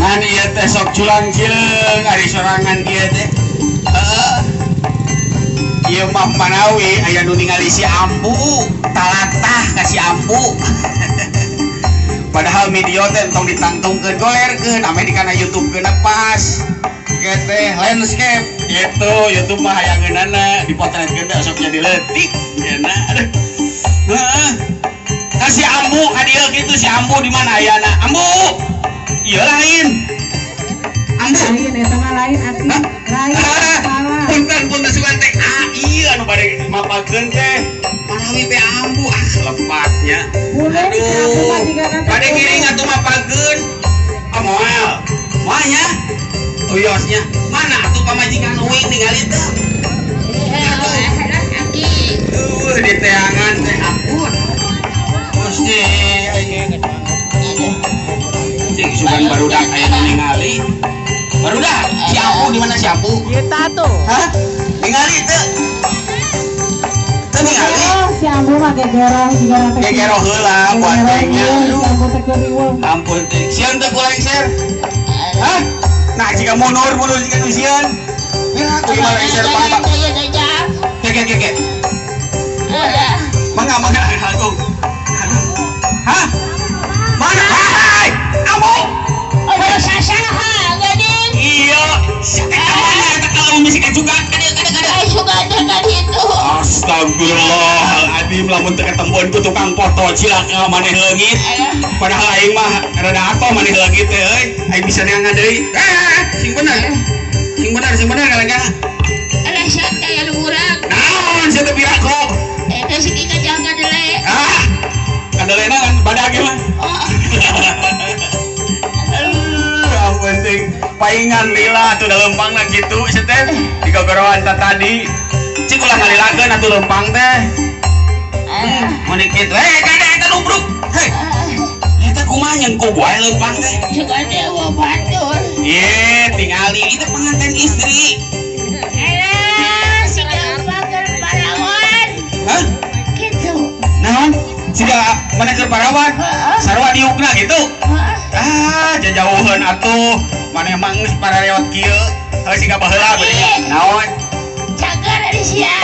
Ngan ieu teh sok culang-cileung ari sorangan kieu teh. Heeh. Ieu mah manawi aya nu ningali si Ambu, talatah ka si Ambu. Padahal video teh entong ditangtungkeun golerkeun ame di kana YouTube keuna pas. Teh landscape gitu YouTube mah hayangeunana dipotretkeun teh sok jadi leutik cenah. Aduh. Heeh. Ka si Ambu ka dieu kitu si Ambu di mana ayana? Ambu. Ieu lain. Ambu. Lain eta mah lain aki. Lain. Punten punten sugan teh. Ah ieu anu bade mapakeun teh. Manawi teh Ambu ah lepatnya. Aduh. Bade ngiring atuh mapakeun. Ah moal. Moal nya. Uyosnya mana atuh pamajikan uing ningali teh. Aduh, di teangan teh ampun. Gusti cing sugan barudak aya nu ningali. Barudak, si Ambu di mana si Ambu? Ieu tah tuh. Hah? Ningali teu? Teu ningali? Si Ambu mah gegeroh jiga teh. Gegeroh heula buat teh-nya. Aduh. Ampun teh. Sieun teu ku lengser? Hah? Nah, jika mundur jika nu sieun. Ya, aku mah lengser pang. Ke ke ke. Mangga mangga agung. Hah? Mana? Hai! Ambu! Oh, sasaha geuning. Iya, eta mana eta kalau misi juga. Ai suka teh ka ditu. Astagfirullahaladzim, lamun teu ketempuan ku tukang foto cilaka maneh leungit. Padahal aing mah rada atoh maneh leungit teh euy. Aing bisa neangan deui. Sing bener. Sing bener, sing bener kalengkana. Alah santai anu urang. Naon sia teh piraku? Eta si Kika jangan kadele. Ah. Kadelena kan badag mah. Oh. Aduh, ampun ting. Paingan lila atuh da leumpangna kitu sia teh. Digogoroan ta tadi. Cik ulah ngalilakeun atuh leumpang teh. Mun kitu kade eta nubruk. Hei. Eta kumaha nyengkug wae leumpang teh? Suka teh eueuh batur. Ye, tingali itu pengantin istri. Alah, siga keur parawan. Hah? Kitu. Naon? Siga mana keur parawan? Sarua diukna gitu. Ah, jajauheun atuh. Maneh mah geus parareot kieu. Heuh siga baheula beunya. Naon? Cager ari sia.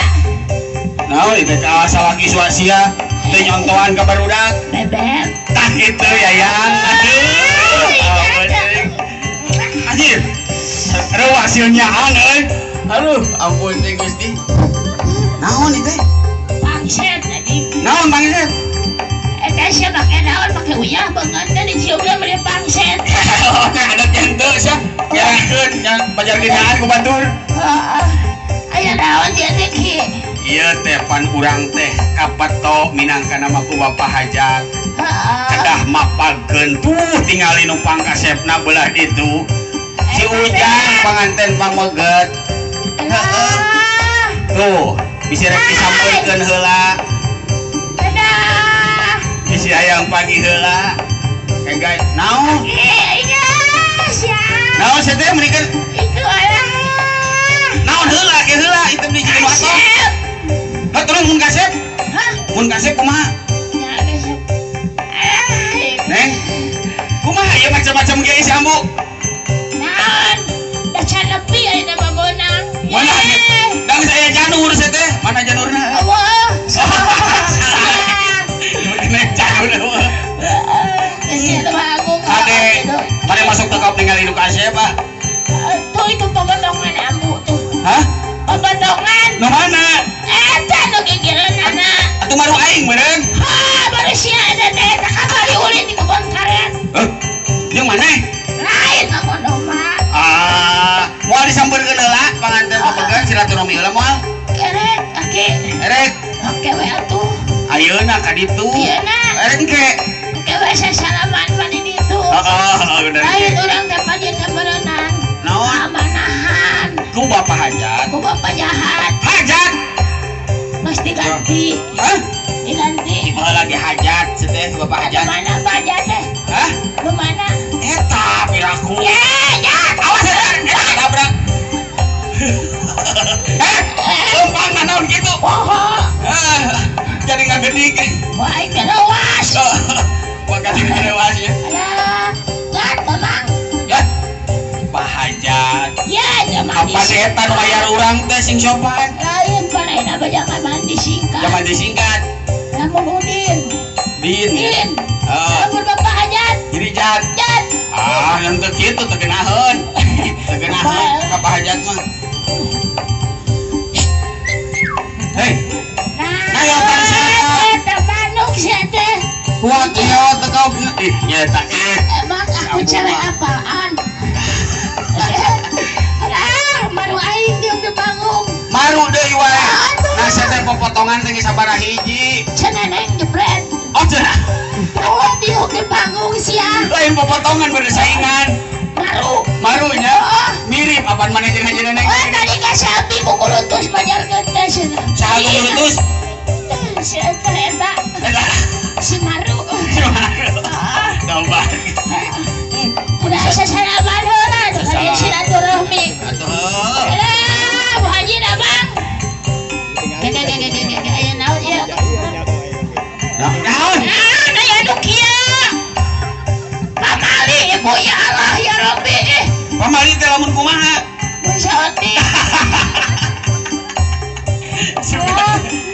Naon ieu teh salaki sia teu nyontohan ka barudak. Bebek. Tah kitu Yayang. Aduh. Anjir. Aduh hasilnya euy. Aduh, ampun teh Gusti. Naon ieu teh? Pangset tadi. Naon pangset? Eta sia make naon make uyah beungeut teh diciumna mere pangset. Ada jenteu sia. Ngerakeun pajarkeun ku batur. Heeh. Aya naon sia teh ki? Ieu teh pan urang teh kapeto minangka nama ku Bapak Hajat. Heeh. Kedah mapageun tuh tingali nu pangkasepna belah ditu. Si Ujang panganten pameget. Heeh. Tuh, bisi rek disampeurkeun heula. Dadah. Bisi hayang pagi heula. Engga naon? Iya, sia. Naon sia teh meurikeun? Itu alah. Naon heula ke heula itu beli jeung nu atoh. Hah, terus mun kasep? Hah? Mun kasep kumaha? Ya kasep. Neng. Kumaha ieu macam-macam ge si Ambu? Naon? Da can nepi ayeuna mah meunang. Mana? Da geus aya janur sia teh. Mana janurna? Eueuh. Neng janur. Ade, mari masuk ke kau ningali nu kasep ah. Tuh itu pemotongan Ambu tuh. Hah? Pemotongan. Nu mana? Eta nu gigireunana. Atuh baru aing meureun. Hah, baru sia eta teh eta kamari ulin di kebon karet. Heh. Jeung maneh? Lain mah mah. Ah, moal disampeurkeun heula panganten papegan silaturahmi heula moal. Erek, aki. Erek. Oke we atuh. Ayeuna ka ditu. Ayeuna. Erek engke. Oke we sasalaman mah di ditu. Heeh, bener. Lain urang teh panjeun meureunan. Naon? Amanahan. Ku Bapak Hajat. Ku Bapak jahat. Hajat. Mas diganti. Hah? Diganti. Ieu lagi hajat teh Bapak Hajat. Mana Pak Hajat teh? Hah? Nu mana? Eta piraku. Ya, ya. Awas eta tabrak. Lempang naon kitu? Poho. Jadi ngagedik. Wah, aing teh lewas. Wah, ganti lewas ya. Alah, gat mamang. Ya. Pas eta nu bayar urang teh sing sopan. Lain pan ayeuna mah jangan mandi singkat. Jangan disingkat. Lamun Udin. Din. Din. Lamun Bapak Hajat. Jadi jat. Jat. Ah, yang teu kitu teu geunaheun. Teu geunaheun ka Pak Hajat mah. Hei. Nah, ya pan sia. Eta manuk sia teh. Kuat nya teu kau. Ih, nya eta eh. Emang aku cewek apaan? Ah, maru aing dieu teu bangung. Maru deui wae. Nah, sia teh popotongan teh geus sabaraha hiji. Cenah neng jebret. Oh, cenah. Oh, dieu teu bangung sia. Lain popotongan bersaingan. Maru. Marunya mirip apaan maneh jeung Haji Neneng. Oh, tadi ka sapi kukulutus bajarkeun teh cenah. Saha kukulutus? Si eta eta. Si Maru. Si Maru. Coba. Udah sasalaman heula tuh kali silaturahmi. Atuh. Alah, Bu Haji da Bang. Ge aya naon ieu? Naon? Nah, aya nu kieu. Pamali ibu ya Allah ya Rabbi. Pamali teh lamun kumaha? Mun saeutik.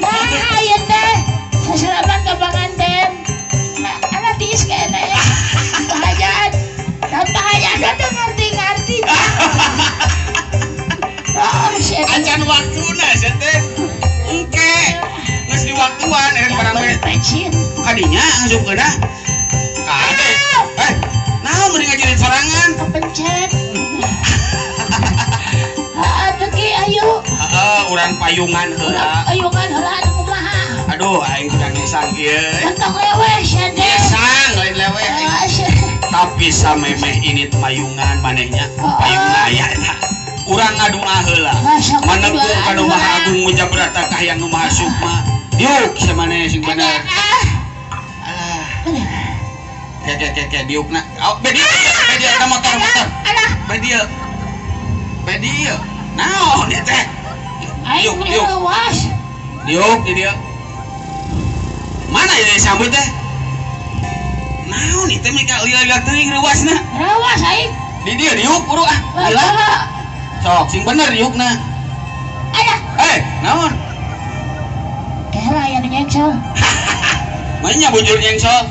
Nah, ieu teh sasalaman ka panganten. Nah, alah tiis keneh. Pak Hajat. Pak Hajat teh ngarti-ngarti. Oh, acan waktuna sia teh. Engke. Geus diwaktuan erek barang we. Kadinya ngasupkeunna. Kade. Eh, naon mending ngajirin sorangan? Kepencet. Heeh, teu ki ayo. Heeh, urang payungan heula. Payungan heula anu kumaha? Aduh, aing kudu ngesang ieu. Entong leweh sia teh. Ngesang lain leweh. Tapi samemeh ini mayungan manehnya. Payungna aya eta. Urang ngadua heula. Manengkung ka nu Maha Agung Mujabrata ka Hyang Nu Maha Sukma. Diuk sia maneh sing bener. Alah. Ke diukna. Oh, be dieu, be dieu eta motor. Alah. Be dieu. Be dieu. Naon ieu teh? Aing leuwas. Diuk di dieu. Mana ieu sambut teh? Naon ieu teh mika lila-lila teuing reuasna? Reuas aing. Di dieu diuk buru ah. Lila. Sok sing bener diukna. Alah. Eh, naon? Kela aya nu nyengsol. Mainnya bujur nyengsol.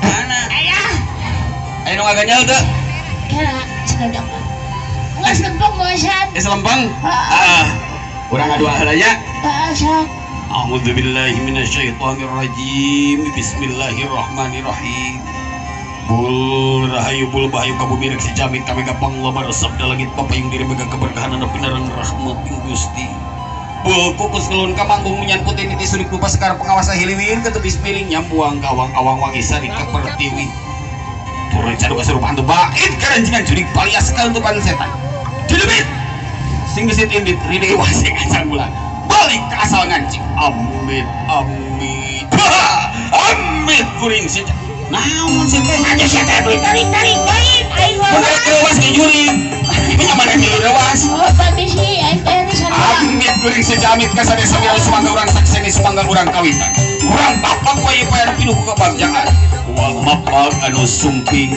Mana? Ayah. Ayo nu ngaganyal teu? Kela selendang. Geus lempeng bosan. Geus lempeng? Heeh. Urang ngadua heula nya. Heeh, sok. A'udzubillahi minasyaitonirrajim. Bismillahirrahmanirrahim. Bul rahayu bul bahayu kabumi rek si jamit kami gapang lobar sabda langit papayung diri mega keberkahan anu pinarang rahmat ing Gusti. Bul kukus ngelun ka manggung munyan putih niti surik lupa sekar pengawasa hiliwir ketebis piring nyambuang kawang awang wangi sari ka pertiwi. Turun cadu kasurupan hantu bait karanjingan jurik palias kaluntupan setan. Judumit sing gesit indit ride wasi kacang bulan. Balik ke asal ngancing. Amit amit. Amit kuring si naon sih teh? Aduh sia teh beli tarik-tarik baik aing wae. Mun rek reuwas ge jurig. Nya maneh milu reuwas. Oh, pamisi aing teh di sana. Amit kuring si jamit ka sadesa wial sumangga urang sakseni sumangga urang kawitan. Urang bapak wae payar pinuh ku kabagjaan. Wal mapag anu sumping.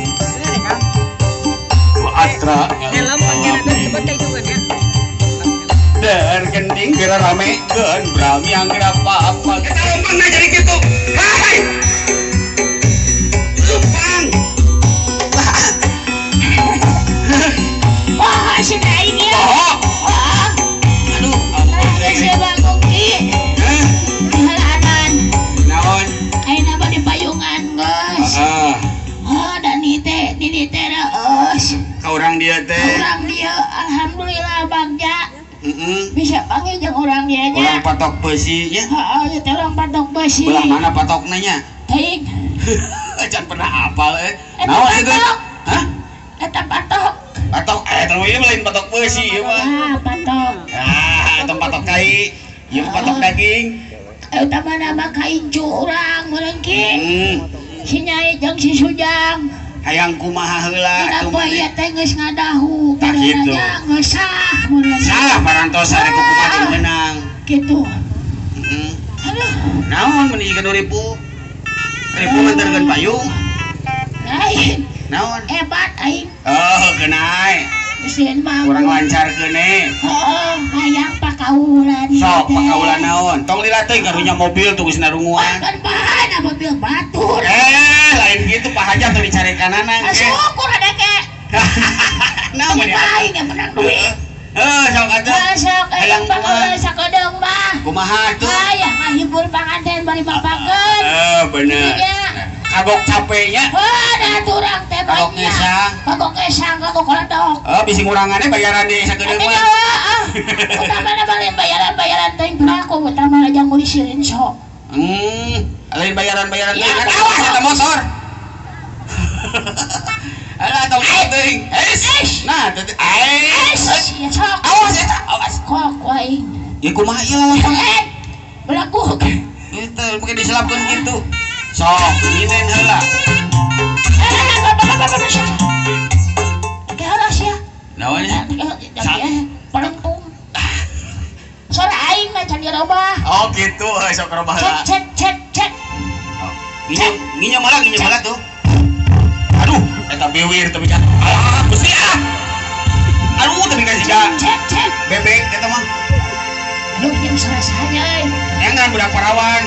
Atra helm panggilan cepat ka hitungan ya. Der gending geura rame geun brami angger apa-apa. Kita lempeng na jadi kitu. Hai. Lempeng. Wah, si aing ieu. Oh. Aduh, ampun si Bagong ki. Hah? Dihalanan. Naon? Ayeuna mah di payungan geus. Heeh. Oh, dan nite, nini teh reus. Ka urang dieu teh. Urang dieu alhamdulillah bagja. Heeh. Bisa panggil jeung urang dieu nya. Urang patok besi nya. Heeh, ieu teh urang patok besi. Belah mana patokna nya? Teuing. Can pernah hafal eh. Naon itu? Hah? Eta patok. Patok eta ieu lain patok besi ieu mah. Ah, patok. Ah, eta patok kai. Ieu patok daging. Eta mah nama kaincu urang meureun ki. Si Nyai jeung si Sujang. Hayang kumaha heula atuh maneh. Ieu teh geus ngadahu. Tah kitu. Geus sah meureun. Sah parantosan rek kumaha teu meunang. Kitu. Heeh. Aduh. Naon mun jiga 2000? Ribu nganterkeun payung. Lain. Naon? Hebat aing. Oh, keunai. Geus mah. Kurang lancar keune. Heeh, hayang pakaulan. Sok pakaulan naon? Tong lila teuing karunya mobil tuh geus narunguan. Kan mana mobil batur. Lain gitu Pak Hajat tuh dicarekanana. Syukur ada ke. Nah, mun aing yang menang duit. Sok atuh. Sok hayang pakaulan sakedeung mah. Kumaha atuh? Hayang ngahibur panganten bari mapakeun. Bener. Kagok capeknya. Heuh, da turang teh kagok ngesang. Kagok ngesang, kagok koledok. Bisi ngurangannya bayaran di sakedeung mah. Utamana balik bayaran-bayaran teuing pelaku utama aja ngurisirin sok. Lain bayaran-bayaran teuing kan awas eta motor. Alah tong teuing. Eish. Nah, teh eish. Ya sok. Awas eta, awas. Kok aing. Ya kumaha ieu lawan. Belaku. Itu mungkin diselapkeun kitu. Sok, nginen heula. Ke heula sia. Naon nya? Palentung. Sora aing mah can dirobah. Oh gitu, heuh sok robah heula. Cek cek cek. Nginyo malah tuh. Aduh, eta biwir tapi kan. Ah, Gusti ah. Aduh, tapi kan siga. Cek cek. Bebek eta mah. Aduh, jeung sarasanya euy. Jangan budak parawan.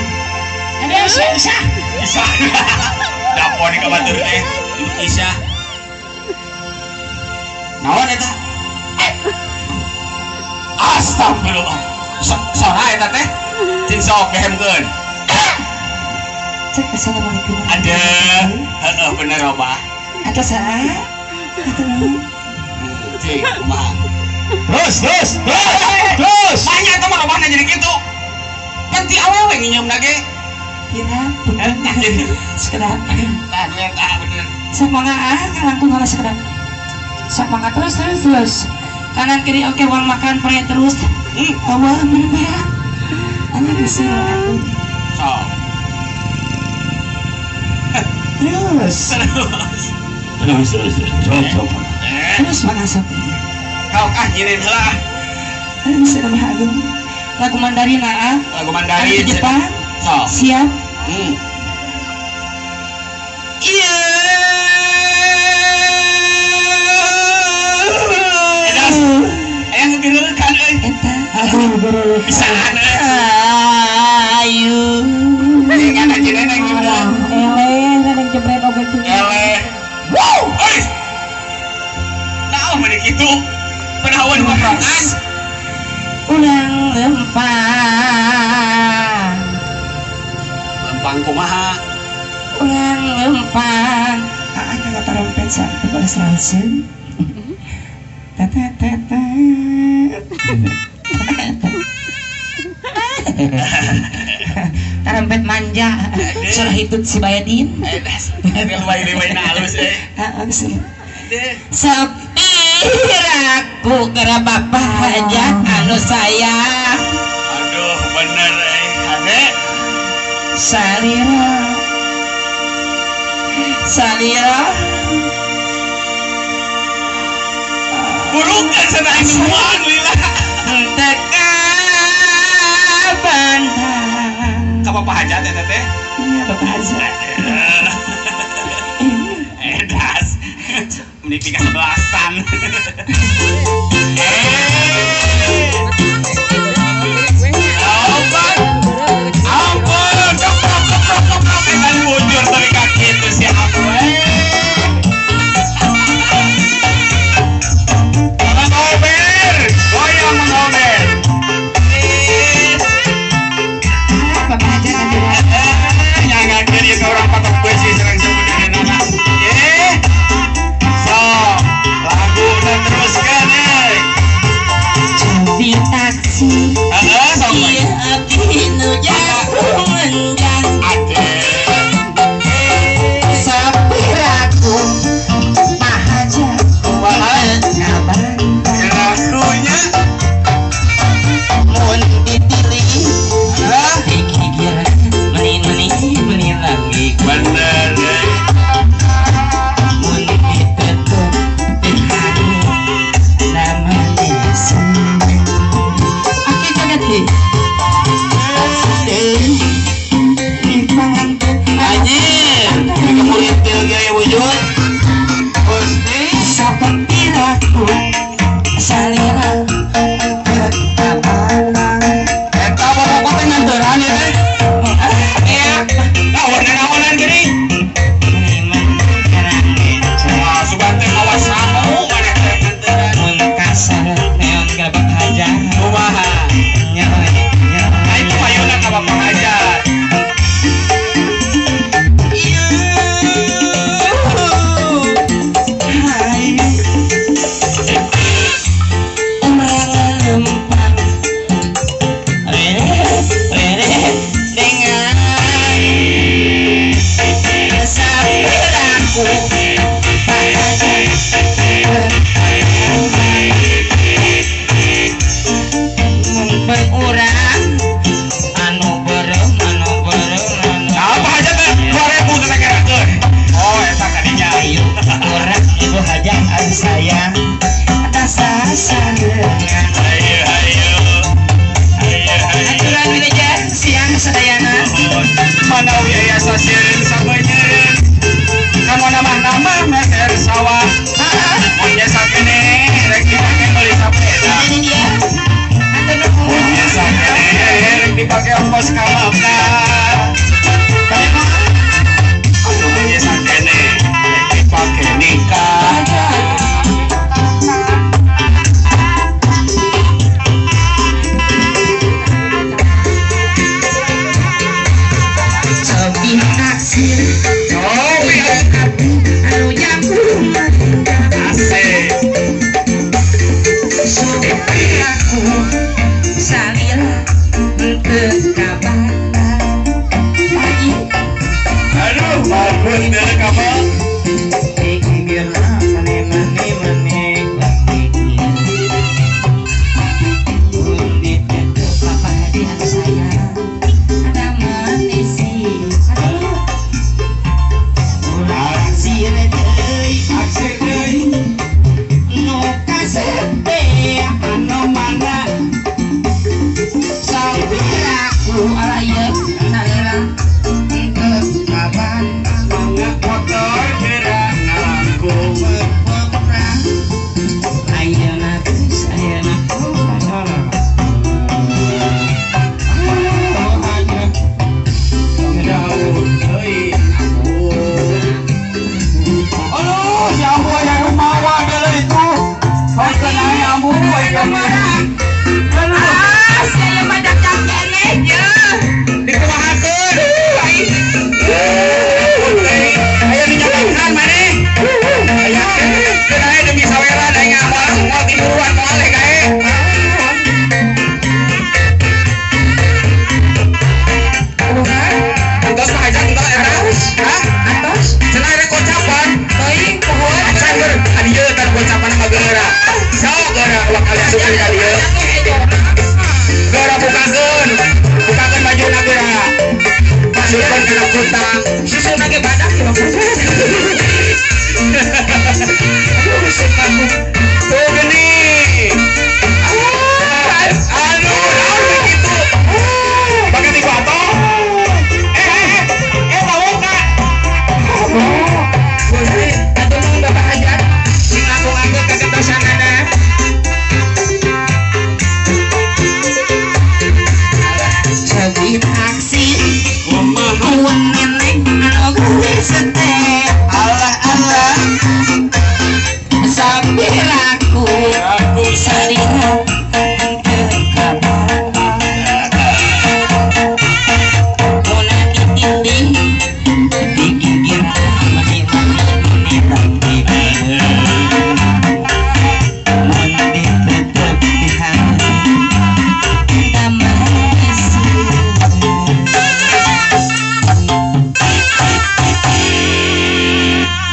Ada si Isah. Isah. Dapur di kabatur teh. Isah. Naon eta? Astagfirullah. Sora eta teh? Cing sok gehemkeun. Cek assalamualaikum. Ada. Heeh bener robah. Ada saha? Atuh. Cing kumaha? Terus terus terus. Banyak eta mah robahna jadi kitu. Kan ti awewe nginyeumna ge. Kira sekedap. Tah duet ah bener. Sok mangga ah langkung heula sekedap. Sok mangga terus terus terus. Kanan kiri oke uang makan pray terus. Awal bener ya. Ana bisa aku. Sok. Terus. Terus terus terus. Sok. Terus mangga sok. Kau ah nyieun heula. Bisa nama agung. Lagu Mandarin ah. Lagu Mandarin. Jepang. Sok. Siap. Iya. Ayang ngegerekan euy. Eta. Bisaan euy. Ayu. Ingat aja neneng gimana? Eleh, neneng jebret oge tuh. Eleh. Wow, euy. Naon meni kitu? Penawan ngoprokan. Ulang lempang. Lempang kumaha? Ulang lempang. Ah, kagak tarompet sampai pada serasen. Tete tete. Tarompet manja. Surah hitut si Bayadin. Lumayan halus eh. Sepi aku kera bapak aja anu sayang. Aduh bener eh kade. Salira Salira burukan sana semua lila teka bantang ka bapak hajat ya teteh? Iya bapak hajat. Edas meni tiga sebelasan. Ampun, keprok, keprok, keprok, kita bujur dari kaki itu siapa? Mengober, goyang mengober. Bapak aja nanti. Jangan jadi ke orang patok besi serang sebenarnya nana. So, lagu dan teruskan eh. Kumaha? Ah, saya mah dagang keneh ya. Dikumahakeun. Ayo dinyalakan maneh. Aya keun aya demi saweran aing moal moal tiduran moal gae. Entos mah aja entos eta. Hah? Atos? Cenah rek kocapan. Teuing pohoan. Acan ger ka dieu tan kocapan mah geura. Sok geura ulah kali asup ka dieu. Geura bukakeun. Bukakeun bajuna geura. Masukkeun kana kutang. Susuna ge badak ya Bapak. Aduh, kamu. Tuh gini. Aduh, naon begitu. Pakai tiku atau? Tahu kak? Gusti, atuh nuhun Bapak Hajat. Sing langkung-langkung kagetosanana. Sabi taksi, Kumaha? neneng anu geus teh. Allah Allah. Sambil aku Aku salira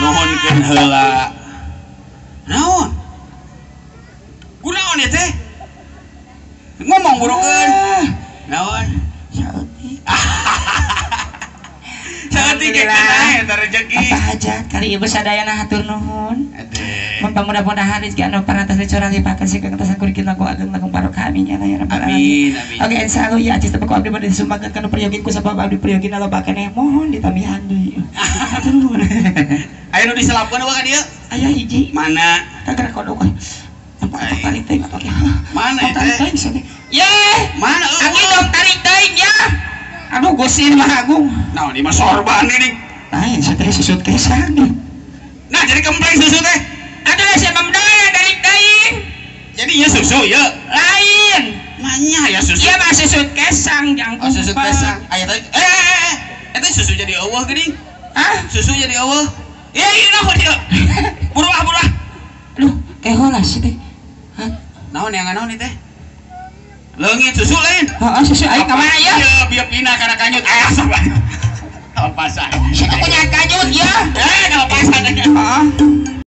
nuhunkeun heula. Naon? Kunaon ieu teh? Ngomong burukeun. Naon? Saeutik ge kana eta rezeki. Apa hajat kali ibu sadayana hatur nuhun. Aduh. Mudah-mudahan rezeki anu parantos dicurah lipakeun sing kangtasan kurikin langkung ageng langkung barokah amin ya rabbal alamin. Amin amin. Oke insyaallah ya acis tepuk abdi bade disumbangkeun kana peryogi ku sabab abdi peryogi loba keneh mohon ditamihan deui. Hatur nuhun. Aya nu diselapkeun eueuh ka dieu? Aya hiji. Mana? Kagerak kodok. Tarik teuing atuh. Mana Tarik teh? teuing Ye, Mana aki eueuh? dong tarik teuing ya. Aduh gosin mah agung. Naon ieu mah sorban ini. Lain sateh susut kesang. Nah, jadi kempleng susu teh. Aduh siapa mendaya tarik teuing. Jadi ieu susu ieu. Lain. Manya ya susu. Iya mah susut kesang jang. Oh, susu kesang. Aya teh. Eta susu jadi eueuh geuning. Hah? Susu jadi eueuh. Ya ieu naon ieu? Buru ah, buru ah. Aduh, kehola sih teh. Hah? Naon yang naon ieu teh? Leungit susu lain. Heeh, susu aing ka mana ya? Ieu bieu pindah kana kanyut. Aya sok. Kalepasan. Situ punya kanyut ya. Kalepasan. Heeh.